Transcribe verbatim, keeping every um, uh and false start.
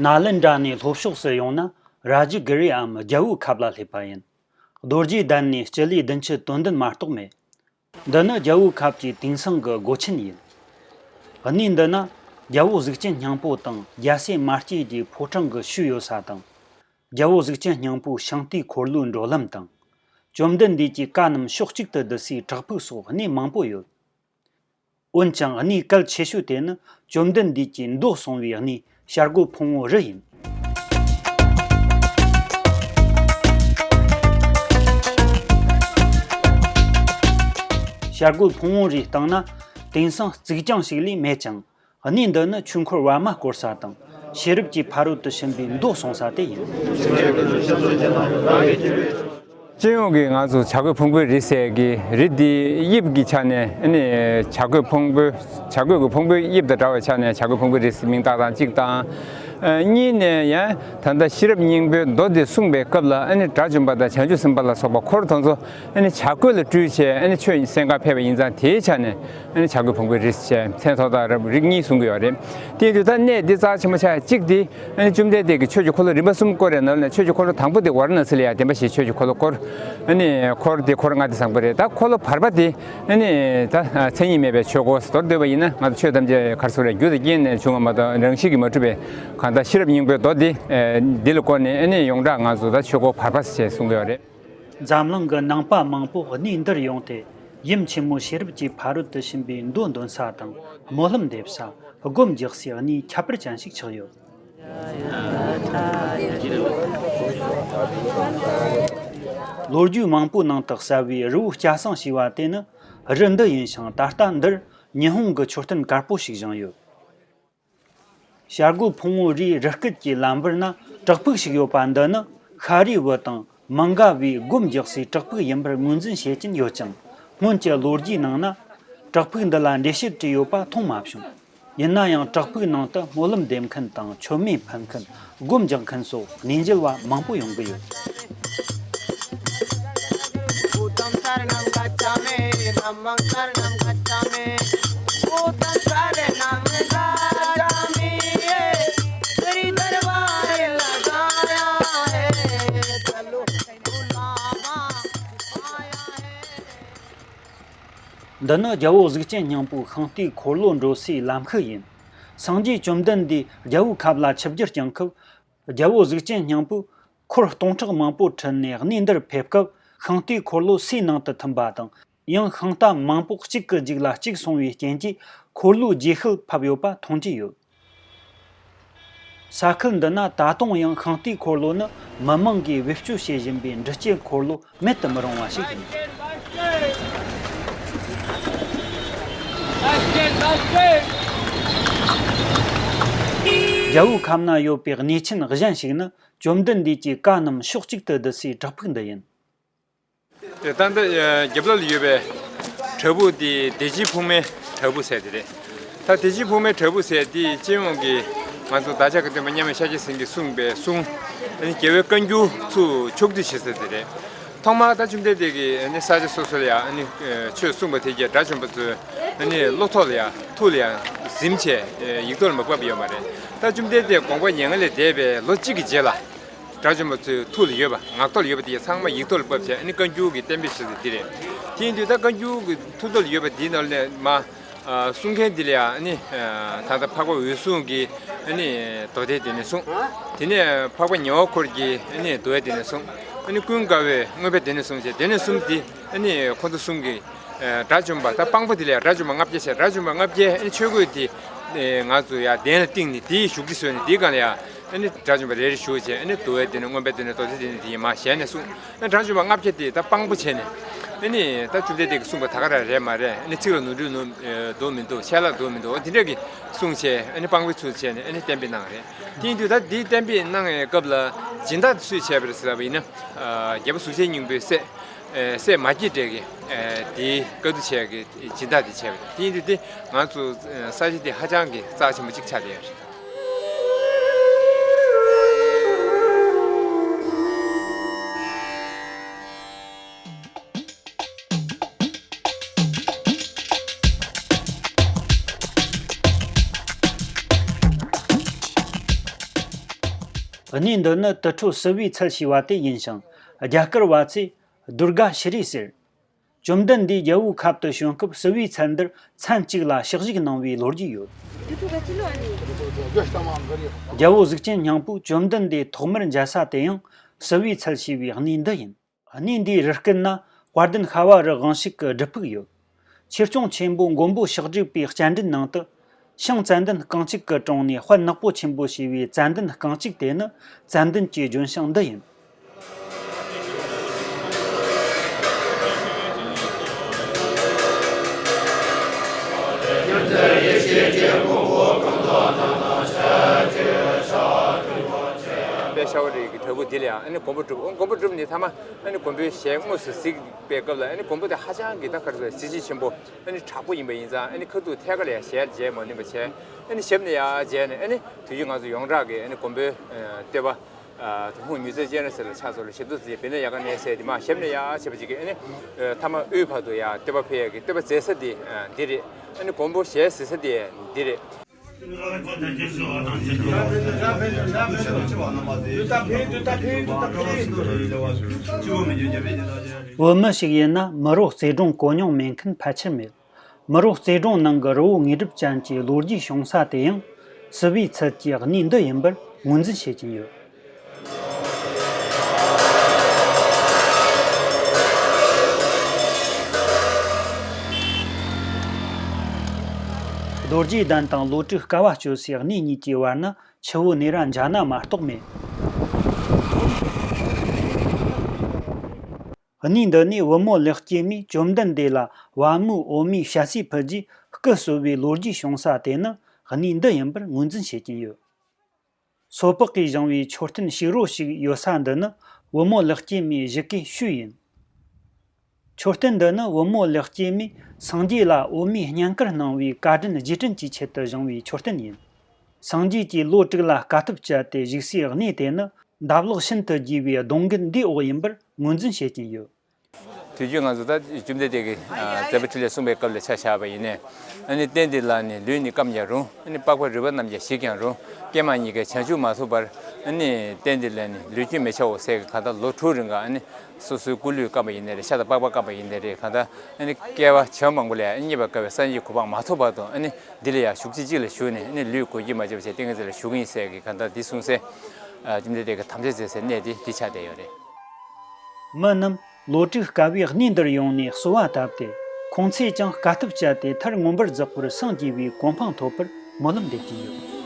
ནཱ་ལེནྡྲ་ནས་ལྷོ་ཕྱོགས་སུ་ཡོང་ན་རཱ་ཇི་གི་རིའམ་རྒྱལ་པོའི་ཁབ་ལ་སླེབས་པ་ཡིན། རྡོ་རྗེ་གདན་ནས་སྤྱི་ལེ་བདུན་ཅུ་དོན་བདུན་མ་གཏོགས་མེད། འདི་ནི་རྒྱལ་པོའི་ཁབ་ཀྱི་དེང་སང་གི་སྒོ་ཆེན་ཡིན། གནས་འདི་ན་རྒྱལ་པོ་གཟུགས་ཅན་སྙིང་པོ་དང་རྒྱལ་སྲས་མ་སྐྱེས་ཀྱི་ཕོ་བྲང་གི་ཤུལ་ཡོད་ས་དང་། རྒྱལ་པོ་གཟུགས་ཅན་སྙིང་པོའི་ཤིང་རྟའི་འཁོར་ལོའི་འགྲོ་ལམ་དང་། བཅོམ་ལྡན་འདས་ཀྱི་བཀའ་རྣམས་ཕྱོགས་གཅིག་ཏུ་བསྡུ་སའི་བྲག་ཕུག་སོགས་གནས་མང་པོ་ཡོད། འོན་ཀྱང་གནས་གལ་ཆེ་ཤོས་དེ་ནི་བཅོམ་ལྡན་འདས་ཀྱི་མདོ་གསུངས་པའི་གནས་བྱ་རྒོད་ཕུང་པོའི་རི་ཡིན། བྱ་རྒོད་ཕུང་པོའི་རིའི་སྟེང་ན་དེང་སང་རྩིག་གྱང་ཞིག་ལས་མེད་ཀྱང་། གནས་འདི་ནི་ཆོས་འཁོར་བར་མ་བསྐོར་ས་དང་ཤེས་རབ་ཀྱི་ཕ་རོལ་ཏུ་ཕྱིན་པའི་མདོ་གསུངས་ས་དེ་ཡིན། སྤྱི་ཡོངས་ཀྱི་ང་ཚོ་བྱ་རྒོད་ཕུང་པོའི་རི་ཟེར་གྱི་རི་འདིའི་དབྱིབས་ཀྱི་ཆ་ནས་ཨ་ནི་བྱ་རྒོད་ཕུང་པོའི་བྱ་རྒོད་ཀྱི་ཕུང་པོའི་དབྱིབས་དང་འདྲ་བའི་ཆ་ནས་བྱ་རྒོད་ཕུང་པོའི་རི་ཟེར་མིང་བཏགས་སྟངས་གཅིག་དང་། ཨ་གཉིས་ནས་ཡང་ད་ལྟ་ཤེས་རབ་སྙིང་པོའི་མདོ་འདི་གསུངས་པའི་སྐབས་ལ་ཨ་ནི་དགྲ་བཅོམ་པ་དང་བྱང་ཆུབ་སེམས་དཔའ་ལ་སོགས་པ་འཁོར་དེ་ཚོ་ཨ་ནི་བྱ་རྒོད་ལ་སྤྲུལ་བྱས་ཨ་ནི་ཆོས་གསན་གར་ཕེབས་པ་ཡིན་ཙང་དེའི་ཆ་ནས། ཨ་ནི་བྱ་རྒོད་ཕུང་པོའི་རི་ཞེས་མཚན་ཐོགས་དང་རིགས་གཉིས་གསུང་གི་ཡོད་རེད། དེ་ཡིན་དུས་ད་གནས་འདི་རྩ་ཆེན་པོ་ཆགས་གཅིག་འདི་ཨ་ནི་བཅོམ་ལྡན་འདས་ཀྱིས་ཆོས་ཀྱི་འཁོར་ལོ་རིམ་པ་གསུམ་བསྐོར་བའི་ནང་ནས་ཆོས་ཀྱི་འཁོར་ལོ་དང་པོ་དེ་ཝཱ་ར་ཎ་སི་ལ་ཡང་བདེན་པ་བཞིའི་ཆོས་ཀྱི་འཁོར་ལོ་བསྐོར། ཨ་ནི་འཁོར་དེ་འཁོར་ལྔ་སྡེ་བཟང་པོ་རེད། ད་འཁོར་ལོ་བར་པ་དེ་ཨ་ནི་ད་མཚན་ཉིད་མེད་པའི་ཆོས་འཁོར་ཟེར་མདོར་བསྡུས་པ་ཡིན་ན་ང་ཚོ་ཆོས་ཐམས་ཅད་ག་རེ་ཟེར་རྒྱུ་དང་རྐྱེན་ནས་བྱུང་བ་མ་གཏོགས་རང་བཞིན་གྱིས་མ་གྲུབ་པའི་གང་ལྟར་ཤེས་རབ་སྙིང་པོའི་མདོ་འདི་འདི་ལ་བསྐོར་ནས་ཨ་ནི་ཡོངས་གྲགས་ང་ཚོ་ད་ཆོས་འཁོར་བར་པ་ཟེར་གསུང་གི་ཡོད་རེད། འཛམ་གླིང་གི་ནང་པ་མང་པོ་གནས་འདིར་ཡོང་སྟེ་ཡུམ་ཆེན་མོ་ཤེས་རབ་ཀྱི་ཕ་རོལ་ཏུ་ཕྱིན་པའི་མདོ་འདོན་ས་དང་སྨོན་ལམ་འདེབས་ས་སྒོམ་རྒྱག་སའི་གནས་ཁྱད་པར་ཅན་ཞིག་ཆགས་ཡོད། ལོ་རྒྱུས་མང་པོའི་ནང་དུ་གསལ་བའི་རི་བོ་སྐྱ་བསང་ཞེས་པ་དེ་ནི་རི་འདི་ཡིན་ཞིང་ད་ལྟ་འདིར་ཉི་ཧོང་གི་མཆོད་རྟེན་དཀར་པོ་ཞིག་བཞེངས་ཡོད། བྱ་རྒོད་ཕུང་པོའི་རིའི་རི་སྐེད་ཀྱི་ལམ་བར་ན་བྲག་ཕུག་ཞིག་ཡོད་པ་འདི་ནི་ཤཱ་རིའི་བུ་དང་མི་འགའ་བས་སྒོམ་རྒྱག་སའི་བྲག་ཕུག་ཡིན་པར་ངོས་འཛིན་བྱེད་ཀྱིན་ཡོད་ཅིང་། སྔོན་གྱི་ལོ་རྒྱུས་ནང་ན་བྲག་ཕུག་འདི་ལ་འགྲེལ་བཤད་བྲིས་ཡོད་པ་མཐོང་མ་བྱུང་། ཡིན་ན་ཡང་བྲག་ཕུག་ནང་དུ་སྨོན་ལམ་འདེབས་མཁན་དང་མཆོད་མེ་ཕུལ་མཁན། སྒོམ་རྒྱག་མཁན་སོགས་གནས་མཇལ་བ་མང་པོ་ཡོང་གི་ཡོད། འདི་ནི་རྒྱལ་པོ་གཟུགས་ཅན་སྙིང་པོའི་ཤིང་རྟའི་འཁོར་ལོ་འགྲོ་སའི་ལམ་ཤུལ་ཡིན། སངས་རྒྱས་བཅོམ་ལྡན་འདས་རྒྱལ་པོའི་ཁབ་ལ་ཆིབས་བསྒྱུར་བསྐྱངས་སྐབས། རྒྱལ་པོ་གཟུགས་ཅན་སྙིང་པོས་འཁོར་སྟོང་ཕྲག་མང་པོ་ཁྲིད་ནས་གནས་འདིར་ཕེབས་སྐབས་ཤིང་རྟའི་འཁོར་ལོ་སའི་ནང་དུ་ཐིམ་པ་དང་། ཡང་ཤིང་རྟ་མང་པོ་གཅིག་གི་རྒྱུད་ལ་གཅིག་སོང་བའི་རྐྱེན་གྱིས་འཁོར་ལོའི་རྗེས་ཤུལ་ཕབ་ཡོད་པ་མཐོང་རྒྱུ་ཡོད། ས་ཁུལ་འདི་ན་ད་དུང་ཡང་ཤིང་རྟའི་འཁོར་ལོ་ནི་མི་མང་གིས་བེད་སྤྱོད་བྱེད་བཞིན་པའི་འདྲུད་སྐྱེལ་འཁོར་ལོ་མེད་དུ་མི་རུང་བ་ཞིག་ཡིན། རྒྱལ་པོའི་ཁབ་ན་ཡོད་པའི་གནས་ཆེན་གཞན་ཞིག་ནི་བཅོམ་ལྡན་འདས་ཀྱི་བཀའ་རྣམས་ཕྱོགས་གཅིག་ཏུ་བསྡུ་སའི་བྲག་ཕུག་འདི་ཡིན། ད་ལྟ་རྒྱབ་ལ་ལ་ཡོད་པའི་བྲག་ཕུག་འདི་བདེ་སྐྱིད་ཕུག་མའི་བྲག་ཕུག་ཟེར་དེ་རེད། ད་བདེ་སྐྱིད་ཕུག་མའི་བྲག་ཕུག་ཟེར་འདི་སྤྱི་ཡོངས་ཀྱི་ང་ཚོ་བདག་ཅག་གི་སྟོན་པ་མཉམ་མེད་ཤཱཀྱ་སེང་གེས་གསུངས་པའི་གསུང་། རྒྱལ་བའི་བཀའ་འགྱུར་ཚུར་ཕྱོགས་བསྡུས་བྱེད་ས་དེ་རེད། ཐོག་མར་ད་བཅོམ་ལྡན་འདས་ཀྱིས་ས་ཆ་སོ་སོ་ལ་ཡང་ཆོས་གསུངས་པ་དེ་གྱད་དགྲ་བཅོམ་པ་ཚོའི་བློ་ཐོག་ལ་ཡང་ཐུགས་ལ་ཡང་གཟིམ་བྱས་ཡིག་ཐོག་ལ་མ་ཕབ་པ་ཡོད་མ་རེད། ད་བཅོམ་ལྡན་འདས་དགོངས་པ་མྱ་ངན་ལས་འདས་པའི་ལོ་གཅིག་གི་རྗེས་ལ། དགྲ་བཅོམ་པ་ཚོའི་ཐུགས་ལ་ཡོད་པ་ངག་ཐོག་ལ་ཡོད་པ་དེ་ཚང་མ་ཡིག་ཐོག་ལ་ཕབ་བྱས་ཨ་ནི་བཀའ་འགྱུར་གྱི་གཏན་འབེབས་བྱས་ཏེ་འདི་རེད། དེ་ཡིན་དུས་ད་བཀའ་འགྱུར་གྱི་ཐུགས་ཐོག་ལ་ཡོད་པ་འདིའི་ནང་ལ་མ་གསུང་མཁན་འདི་ལ་ཡང་ཨ་ནི་ད་ལྟ་འཕགས་པ་འོད་སྲུང་གིས་ཨ་ནི་མདོ་སྡེ་འདི་ནས་གསུངས། དེ་ནས་འཕགས་པ་ཉེ་བར་འཁོར་གྱིས་ཨ་ནི་མདོ་སྡེ་འདི་ནས་གསུངས། ཨ་ནི་ཀུན་དགའ་བོས་མངོན་པ་འདི་ནས་གསུངས་བྱས་འདི་ནས་གསུམ་འདི་ཨ་ནི་ཁོ་ཚོ་གསུམ་གྱིས། དགྲ་བཅོམ་པ་ད་དཔང་པོ་དེ་ལ་ཡང་དགྲ་བཅོམ་པ་ལྔ་བརྒྱ་བྱས་དགྲ་བཅོམ་པ་ལྔ་བརྒྱས་ཨ་ནི་ཆོས་གོས་དེ་ང་ཚོ་ཡང་གདན་ལ་བཏིང་ནས་དེའི་བཞུགས་ཁྲི་བཟོས་ནས་དེའི་སྒང་ལ་ཡང་ཨ་ནི་དགྲ་བཅོམ་པ་རེ་རེ་བཞུགས་བྱས་ཨ་ནི་མདོ་སྡེ་འདི་ནས་མངོན་པ་འདི་ནས་མདོ་སྡེ་འདི་ནས་དེ་ཡིན་མ་ཞལ་ནས་གསུངས། ཨ་ནི་དགྲ་བཅོམ་པ་ལྔ་བརྒྱ་དེ་ད་དཔང་པོ་བྱས་ནས་ཨ་ནི་ད་བཅོམ་ལྡན་འདས་ཀྱིས་གསུངས་པ་ད་ག་རང་རེད་མ་རེད། ཨ་ནི་ཚིག་ལ་ནོར་འཁྲུལ་ནོར་འདུག་མི་འདུག་ཆད་ལྷག་འདུག་མི་འདུག་འོ་དེ་འདྲ་གི་ གསུང་བྱས། ཨ་ནི་དཔང་པོའི་ཚུལ་བྱས་ནས་ཨ་ནི་གཏན་འབེབས་གནང་རེད། དེ་ཡིན་དུས་ད་འདི་གཏན་འབེབས་གནང་བའི་སྐབས་ལ་སྦྱིན་བདག་དེ་སུས་བྱས་པ་རེད་ཟེར་ལབ་པ་ཡིན་ན། ཨ། རྒྱལ་པོ་གཟུགས་ཅན་སྙིང་པོའི་སྲས། ཨེ། སྲས་མ་སྐྱེས་དགྲ་གིས། ཨེ། དེའི་བཀའ་བསྡུ་བྱས་ཀྱི་སྦྱིན་བདག་དེ་བྱས་པ་རེད། དེ་ཡིན་དུས་དེ་ང་ཚོ་ས་ཆ་དེ་ཧ་ཅང་གི་རྩ་ཆེན་པོ་གཅིག་ཆགས་བསྡད་ཡོད་རེད། གནས་འདི་ནི་དུར་ཁྲོད་སིལ་བུའི་ཚལ་ཞེས་པ་དེ་ཡིན་ཞིང་། རྒྱ་གར་བ་ཚོས་དུར་ག་ཤི་རི་ཟེར། བཅོམ་ལྡན་འདས་རྒྱལ་པོའི་ཁབ་ཏུ་བྱོན་སྐབས་སིལ་བུའི་ཚལ་འདིར་མཚན་གཅིག་ལ་ཕྱག་བཞེས་གནང་བའི་ལོ་རྒྱུས་ཡོད། རྒྱལ་པོ་གཟུགས་ཅན་སྙིང་པོས་བཅོམ་ལྡན་འདས་ཐོག་མར་མཇལ་ས་དེ་ཡང་སིལ་བུའི་ཚལ་ཞེས་པའི་གནས་འདི་ཡིན། གནས་འདིའི་རི་སྐེད་ན་དཔལ་ལྡན་ཤ་བ་རི་དབང་ཕྱུག་གི་སྒྲུབ་ཕུག་ཡོད། ཆོས་སྐྱོང་ཆེན་པོ་མགོན་པོ་ཕྱག་དྲུག་པའི་སྤྱན་འདྲེན་ནང་དུ། ཤིང་ཙན་དན་རྐང་གཅིག་གི་དྲུང་ནས་དཔལ་ནག་པོ་ཆེན་པོ་ཞེས་པའི་ཙན་དན་རྐང་གཅིག་དེ་ནི་ཙན་དན་གྱི་ལྗོན་ཤིང་འདི་ཡིན། དཔལ་ཤ་བ་རི་གི་བྲག་ཕུག་འདི་ལ་ཡང་ཨ་ནི་མགོན་པོ་སྒྲུབ། མགོན་པོ་སྒྲུབ་ནི་མཐའ་མ་ཨ་ནི་མགོན་པོའི་ཞལ་དངོས་སུ་གཟིགས་པའི་སྐབས་ལ། ཨ་ནི་མགོན་པོ་དེ་ཧ་ཅང་གི་ད་ག་རེ་ཟེར། གཟི་བརྗིད་ཆེན་པོ། ཨ་ནི་དྲག་པོ་ཡིན་པ་ཡིན་ཙང་། ཨ་ནི་ཁ་ཐུག་ཐད་ཀར་ལ་ཡང་ཞལ་མཇལ་མ་ནུས་པ་བྱས། ཨ་ནི་ཞབས་ནས་ཡར་མཇལ་ནས། ཨ་ནི་དུས་རྒྱུན་ང་ཚོ་ཡོངས་གྲགས་ཀྱི་ཨ་ནི་མགོན་པོའི་ཨ་བསྟོད་པ། ཨ། ཧཱུྃ་མྱུར་མཛད་སྤྱན་རས་གཟིགས་ལ་ཕྱག་འཚལ་ལོ། ཞབས་ཏོག་ཙམ་བེར་ནག་ཡལ་ག་ནས་ཟེར་དེ་མར་ཞབས་ནས་ཡར་བྱས་པ་ཅིག་གིས། ཨ་ནི་མཐའ་མ་དབུས་བར་དུ་ཡང་བསྟོད་པ་ཕུལ་ཡས་ཀྱི་བསྟོད་པ་མཛད་ས་དེ་འདི་རེད། ཨ་ནི་མགོན་པོ་ཞལ་གཟིགས་ས་དེ་འདི་རེད། བོད་མི་ཞིག་ཡིན་ན་མི་རོ་རྩེ་སྒྲུང་གོ་མྱོང་མེད་མཁན་ཕལ་ཆེར་མེད། མི་རོ་རྩེ་སྒྲུང་ནང་གི་རི་བོ་དངོས་གྲུབ་ཅན་གྱི་ལོ་རྒྱུས་བྱུང་ས་དེ་ཡང་སིལ་བུའི་ཚལ་གྱི་གནས་འདི་ཡིན་པར་ངོས་འཛིན་བྱེད་ཀྱིན་ཡོད། རྡོ་རྗེ་གདན་དང་ལོ་དྲུག་དཀའ་བ་སྤྱོད་སའི་གནས་གཉིས་ཀྱི་བར་ན་ཆུ་བོ་ནཻ་རཉྫ་ན་མ་གཏོགས་མེད། གནས་འདི་ནས་བུ་མོ་ལེགས་སྐྱེས་མས་བཅོམ་ལྡན་འདས་ལ་བ་མོའི་འོ་མའི་ཞལ་ཟས་ཕུལ་རྗེས་སྐུ་གསོལ་བའི་ལོ་རྒྱུས་བྱུང་ས་དེ་ནི་གནས་འདི་ཡིན་པར་ངོས་འཛིན་བྱེད་ཀྱིན་ཡོད། སོ་ཕག་གིས་བཞེངས་པའི་མཆོད་རྟེན་ཕྱུགས་རོ་ཞིག་ཡོད་ས་འདི་ནི་བུ་མོ་ལེགས་སྐྱེས་མའི་གཞིས་ཀའི་ཤུལ་ཡིན། མཆོད་རྟེན་འདི་ནི་བུ་མོ་ལེགས་སྐྱེས་མས་སངས་རྒྱས་ལ་འོ་མའི་བསྙེན་བཀུར་གནང་བའི་བཀའ་དྲིན་རྗེས་དྲན་གྱི་ཆེད་དུ་བཞེངས་པའི་མཆོད་རྟེན་ཡིན། སངས་རྒྱས་ཀྱིས་ལོ་དྲུག་ལ་དཀའ་ཐུབ་སྤྱད་དེ་བཞུགས་སའི་གནས་དེ་ནི་འདབ་ལོགས་ཤིན་ཏུ་རྒྱས་པའི་སྡོང་རྒན་འདིའི་འོག་ཡིན་པར་ངོས་འཛིན་བྱེད་ཀྱིན་ཡོད། དུས་རྒྱུན་ང་ཚོ་ད་བཅོམ་ལྡན་འདས་ཀྱིས་ཨ་མཛད་པ་འཕྲིན་ལས་གསུངས་པའི་སྐབས་ལ་ཆ་བཞག་པ་ཡིན་ནའི། ཨ་ནི་རྟེན་འདི་ལ་ནི་ལུས་ནི་སྐམ་ཀྱང་རུང་། ཨ་ནི་པགས་པ་རུས་པ་རྣམས་ཀྱང་ཞིག་ཀྱང་རུང་། ཀྱེ་མ་གཉིས་ཀས་བྱང་ཆུབ་མ་ཐོབ་བར། ཨ་ནི་རྟེན་འདི་ལ་ནི་ལུས་སྐྱོན་མི་བྱའོ་ཟེར་གྱི། གང་ལྟར་ལོ་དྲུག་རིང་ག་ཨ་ནི་སོ་སོའི་སྐུ་ལུས་སྐམ་པ་ཡིན་ནའི་རེད། ཤ་དང་པགས་པ་སྐམ་པ་ཡིན་ནའི་རེད། གང་ལྟར་ཨ་ནི་སྐྱེ་བ་བྱེ་བ་མང་པོ་ལས་རྙེད་པར་དཀའ་བའི་སངས་རྒྱས་གོ་འཕང་མ་ཐོབ་བར་དུ། ཨ་ནི་འདི་ལ་ཡང་བཞུགས་ཚེ་གཅིག་ལ་བཞུགས་ནས། ཨ་ནི་ལུས་གོན་གྱིས་མ་ཆོད་པ་བྱས་ཏིང་ངེ་འཛིན་ལ་བཞུགས་ཀྱི་ཡིན་ཟེར་གྱི། གང་ལྟར་འདི་གསུངས་སའི་ཨ་བཅོམ་ལྡན་འདས་ཀྱིས་དམ་བཅའ་མཛད་སའི་གནས་དེ་འདི་ཆགས་བསྡད་ཡོད་རེད། མི་རྣམས་ལོ་དྲུག་དཀའ་བའི་གནས་འདིར་ཡོང་ནས་གསོལ་བ་བཏབ་སྟེ། ཁོང་ཚོས་ཀྱང་དཀའ་ཐུབ་སྤྱད་དེ་མཐར་མངོན་པར་རྫོགས་པར་སངས་རྒྱས་པའི་གོ་འཕང་ཐོབ་པར་སྨོན་ལམ་འདེབས་ཀྱིན་ཡོད།